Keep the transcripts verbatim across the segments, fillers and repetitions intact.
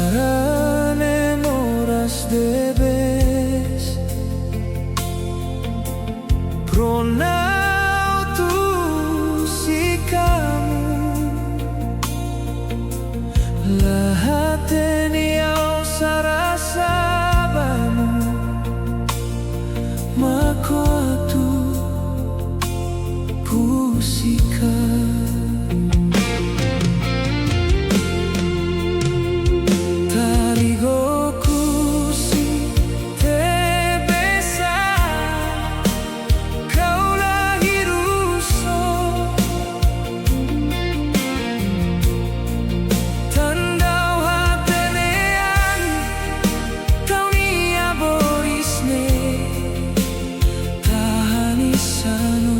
Tarane moras tebes, pronautu si kamu, la hatene ha'u sá rasa ba amu, mak atu husik. Tarigoku si tebes, kau la hirus ó. Tan dau hatene an, tau nia boris ne'e, tahan isan ó.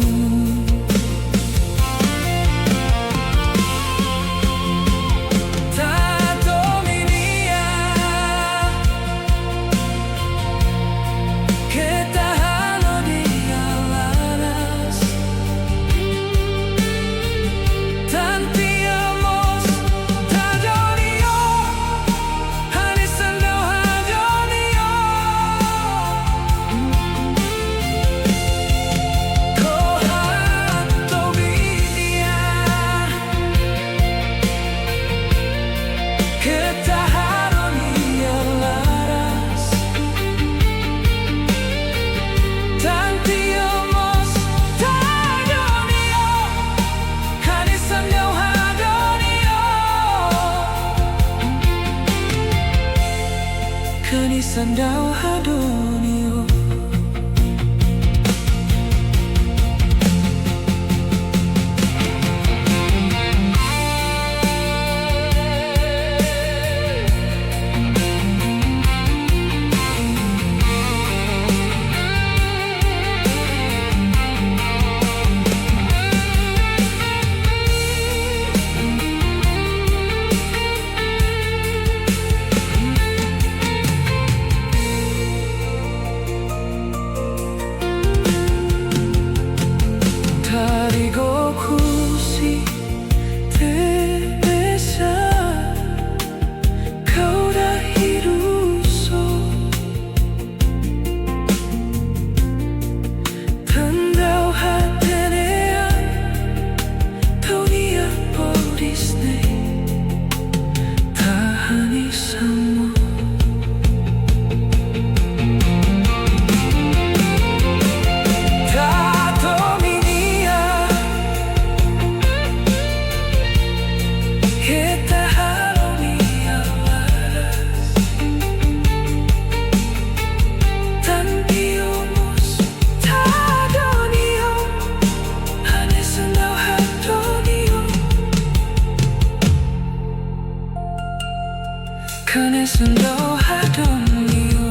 Tatomi nia, keta halo di'ak laras. Tanti ó mós tadoni ó, hanesan dau hadoni ó. Ko hatobi nia, keta halo di'ak laras. Tanti ó mós tadoni ó, hanesan dau hadoni ó. Hanesan dau hadoni ó. Tarigoku si tebes, kau la hirus ó. Tan dau hatene an, tau nia boris ne'e, tahan isan ó. Tatomi nia, keta halo di'ak laras. Tanti ó mós tadoni ó, hanesan dau hadoni ó. Hanesan dau hadoni ó.